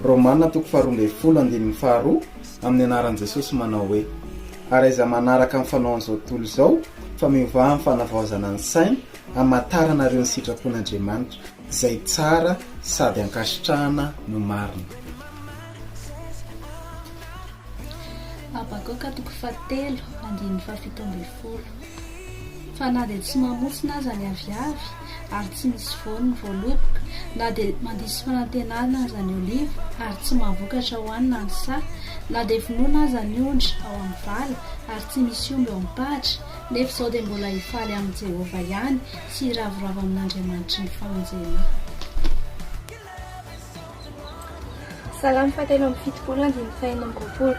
Romana toko faharoa andininy faharoa amin'ny anaran'i Jesosy manao hoe, Ary aiza manaraka ny fanaon'izao tontolo izao, fa miovà amin'ny fanavaozana ny saina, hamantaranareo ny sitrapon'Andriamanitra, izay tsara sady ankasitrahana no marina. Habakoka toko fahatelo andininy fahafito ambin'ny folo Fa na dia tsy mamotsina aza ny aviavy, ary tsy misy voany ny voaloboka, na dia mandiso fanantenana aza ny oliva, ary tsy mahavokatra hohanina ny saha, na dia vonoina aza ny ondry ao amin'ny vala, ary tsy misy omby eo am-pahatra, nefa izao dia mbola hifaly amin'i Jehovah ihany sy hiravoravo amin'Andriamanitry ny famonjena ahy. Salamo fahatelo amby fitopolo andininy fahenina amby roapolo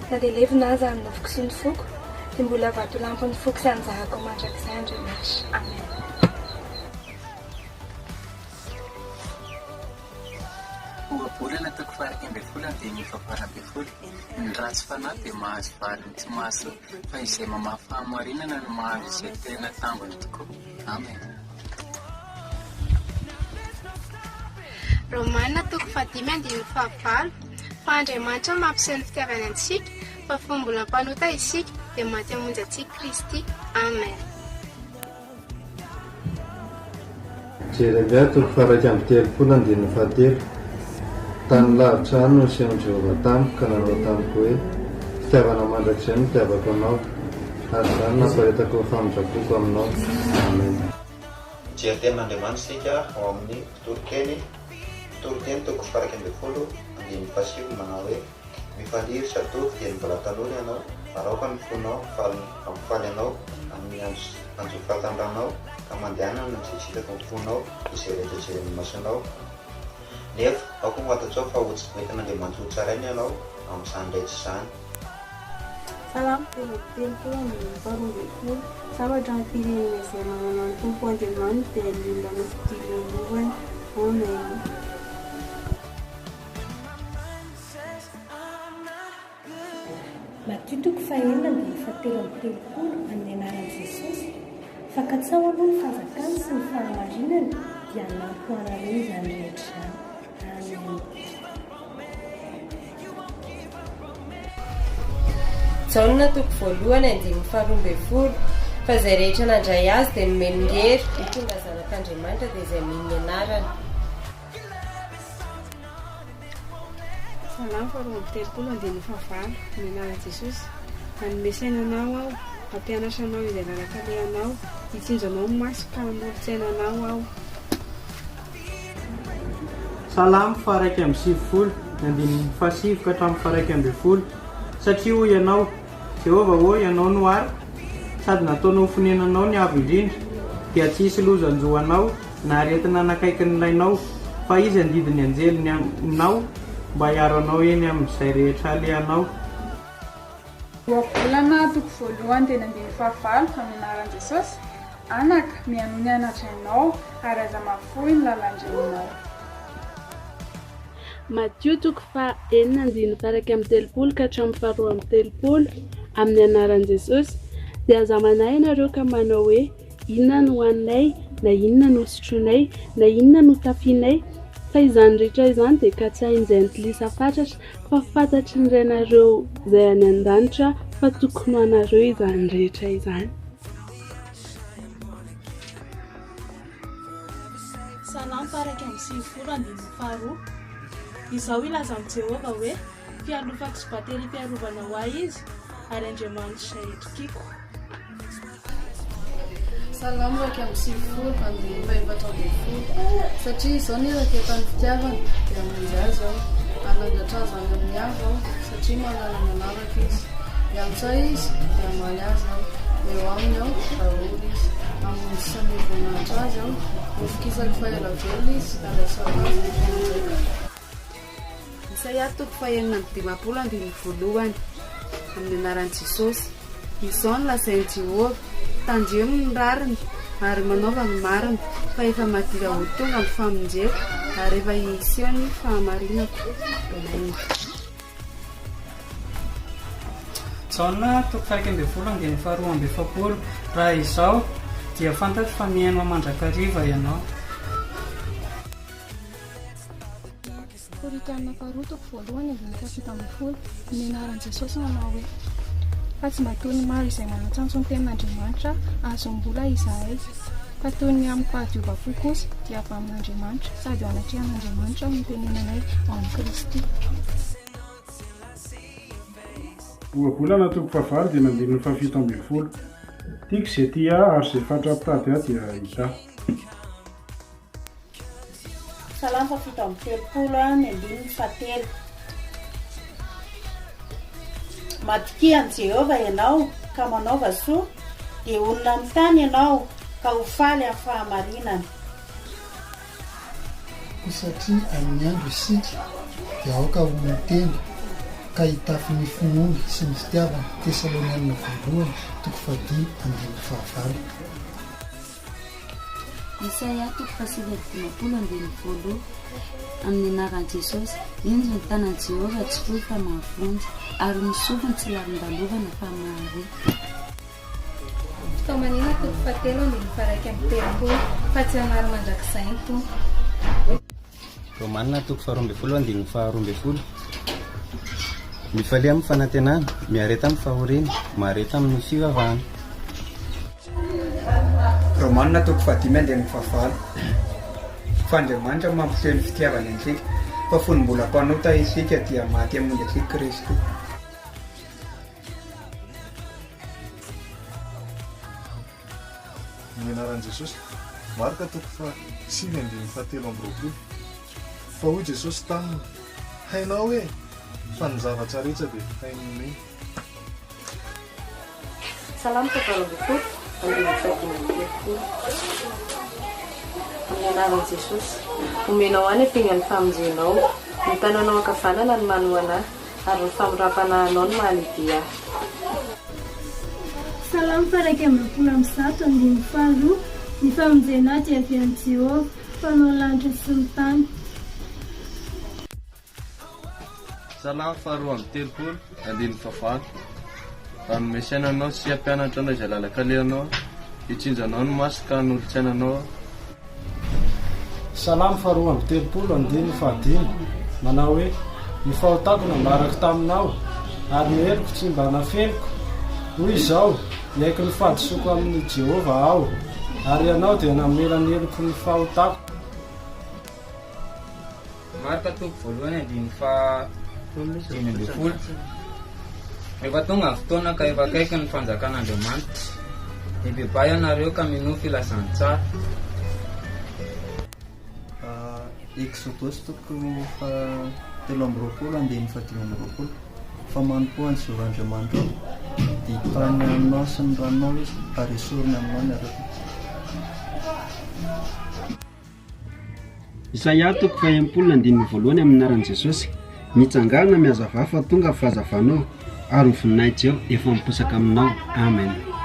Na dia levona aza ny nofoko sy ny foko, dia mbola vatolampin'ny foko sy anjarako mandrakizay Andriamanitra. Amen. Ohabolana toko faha-iraika ambin'ny folo andininy fahavalo ambin'ny folo Ny ratsy fanahy dia mahazo valiny tsy mahasoa, fa izay mamaha fahamarinana no mahazo izay tena tambiny tokoa. Amen. Romana toko fahadimy andininy fahavalo Fa Andriamanitra mampiseho ny fitiavany antsika, fa fony mbola mpanota isika, dia maty hamonjy antsika Kristy. Amen. Jeremia toko faha-31 andininy fahatelo Tany lavitra any no nisehon'i Jehovah tamiko ka nanao tamiko hoe, Fitiavana mandrakizay no nitiavako anao, ary izany no namparetako ny famindrampoko aminao. Amen. Mijery tenin'Andriamanitra isika ao amin'ny Mpitoriteny, Mpitoriteny toko faha-11 andininy fahasivy manao hoe, Mifalia ry zatovo dieny mbola tanora ianao, ary aoka ny fonao hampifaly hampifaly anao amin'ny andro andro fahatanoranao, ka mandehana amin'izay sitraky ny fonao, izay rehetra jeren'ny masonao. Nefa, aoka ho fantatrao fa ho hoentin'Andriamanitra hotsaraina ianao amin'izany rehetra izany. Salamo 33 andininy faharoa ambin'ny folo, Sambatra ny firenena izay manana ny Tompo Andriamaniny dia ny olona nofidiny ho lovany. Amen. Matio toko fahenina andininy fahatelo amby telopolo Amin'ny anaran'i Jesosy, fa katsaho aloha ny fanjakany sy ny fahamarinany, dia hanampy ho anareo izany rehetra izany. Amen. Jaona toko voalohany andininy faharoa ambin'ny folo Fa izay rehetra nandray Azy dia nomeny ny hery ho tonga zanak'Andriamanitra dia izay mino ny anarany. Salamo faharoa amby telopolo andininy fahavalo, Amin'ny anaran'i Jesosy, hanome saina anao aho, hampianatra anao izay lalan-kalehanao, hitsinjo anao ny masoko ka hanolo-tsaina anao aho. Salamo faha-91, ny andininy fahasivy ka hatramin'ny faha-11, Satria hoy Ianao, Jehovah ô, Ianao no ariko, sady nataonao ho fonenanao ny Avo Indrindra, dia tsy hisy loza hanjo anao, na aretina hanakaiky ny lainao, fa Izy handidy ny anjeliny aminao mba hiaro anao eny amin'izay rehetra alehanao. Ohabolana toko voalohany teny andininy fahavalo, amin'ny anaran'i Jesosy, Anaka, mihainoa ny ana-drainao, ary aza mahafoy ny lalan-dreninao. Matio toko faha enina andininy faha 31 ka hatramin'ny faha 32, Amin'ny anaran'i Jesosy, dia aza manahy ianareo ka manao hoe, Inona no hohaninay, na inona no hosotroinay, na inona no hotafianay? Fa izany rehetra izany dia katsahin'ny jentilisa fatratra, fa fantatry ny Rainareo izay any an-danitra fa tokony ho anareo izany rehetra izany. Salamo faha-91 andininy faharoa Izaho hilaza amin'i Jehovah hoe, Fialofako sy baterim-piarovana ho ahy Izy, ary Andriamanitro izay itokiako. Salamo 91, andininy faha-14 Satria izao ny iraketan'ny fitiavana, dia hamonjy azy Aho, hanandratra azy any amin'ny avo Aho, satria mahalala ny anarako izy. Hiantso Ahy izy, dia hamaly azy Aho, ho eo aminy Aho, raha ory izy. Hamonjy sy hanome voninahitra azy Aho, hovokisako fa ela velona izy, ary hahasoava azy ny famonjeko. Isaia toko fahenina amby dimampolo andininy voalohany, Amin'ny anaran'i Jesosy. Izao no lazain'i Jehovah, Tandremo ny rariny, ary manaova ny marina, fa efa madira ho tonga ny famonjeko, ary efa hiseho ny fahamarinako. Amen. Jaona toko faha-11 andininy faharoa amby efapolo Raha izao, dia fantatro fa mihaino ahy mandrakariva Ianao. Korintiana faharoa toko voalohany andininy fahafito ambin'ny folo, ny anaran'i Jesosy manao hoe, Fa tsy mba toy ny maro izay manatsantso ny tenin'Andriamanitra ahazoam-bola izahay, fa toy ny amin'ny fahadiovam-po kosa, dia avy amin'Andriamanitra, sady eo anatrehan'Andriamanitra no itenenanay ao amin'i Kristy. Ohabolana toko fahavalo dimy andininy fahafito ambin'ny folo. Tiako izay tia ahy ary izay fatra-pitady ahy dia hahita ahy. Salamo fahafito amby telopolo ny andininy fahatelo. Matokia an'i Jehovah ianao ka manaova soa, dia honina amin'ny tany ianao ka ho faly amin'ny fahamarinana. Koa satria amin'ny andro isika, dia aoka honon-tena, ka hitafy ny finoana sy ny fitiavana, Tesalonianina Voalohany, toko fahadimy, andininy fahavalo. Isaia toko fahasivy amby dimampolo andininy voalohany Amin'ny anaran'i Jesosy, Indro ny tanan'i Jehovah tsy fohy fa mahavonjy, ary ny sofiny tsy lalin-dalovana fa mahare. Fitaomanina toko fahatelo andininy faha-31 Fa tsy hanary mandrakizay ny Tompo. Romana toko faharoa ambin'ny folo andininy faharoa ambin'ny folo Mifalia amin'ny fanantenana, miareta amin'ny fahoriana, mahareta amin'ny fivavahana. Romana toko fahadimy andininy fahavalo Fa Andriamanitra mampiseho ny fitiavany antsika, fa fony mbola mpanota isika dia maty hamonjy antsika Kristy. Ny anaran'i Jesosy. Marka toko faha sivy andininy faha telo amby roapolo. Fa hoy Jesosy taminy, Hainao e! Fa ny zavatra rehetra dia hainy omena. Salamo faha valo ambin'ny folo, andininy faha dimy amby telopolo. Amin'ny anaran'i Jesosy, omenao ahy ny ampingan'ny famonjenao, ny tananao ankavanana no manohana ahy. Ary ny famoram-panahinao no mahalehibe ahy. Salamo faha-121 andininy faharoa, Ny famonjena ahy dia avy amin'i Jehovah, Mpanao ny lanitra sy ny tany. Salamo faharoa amby telopolo andininy fahavalo, Hanome saina anao sy hampianatra anao izay lalan-kalehanao Aho, hitsinjo anao ny maso ka hanolo-tsaina anao Aho. Salamo faharoa amby telopolo andininy fahadimy, manao hoe, Ny fahotako nambarako taminao, ary ny heloko tsy mba nafeniko. Hoy izao, Niaiky ny fahadisoako amin'i Jehovah aho, ary Ianao dia namela ny heloky ny fahotako. Marka toko voalohany andininy faha 15. Efa tonga ny fotoana ka efa akaiky ny fanjakan'Andriamanitra. Mibebaha ianareo ka minoa filazantsara. Eksodosy toko faha 23 andininy faha 25 Fa manompoa an'i Jehovah Andriamanitrao, dia hitahy ny haninao sy ny ranonao Izy, ary hesoriny aminao ny aretina. Isaia toko faha-enimpolo andininy voalohany amin'ny anaran'i Jesosy, Mitsangàna, mihazavà fa tonga ny fahazavanao, ary ny voninahitr'i Jehovah efa miposaka aminao. Amen.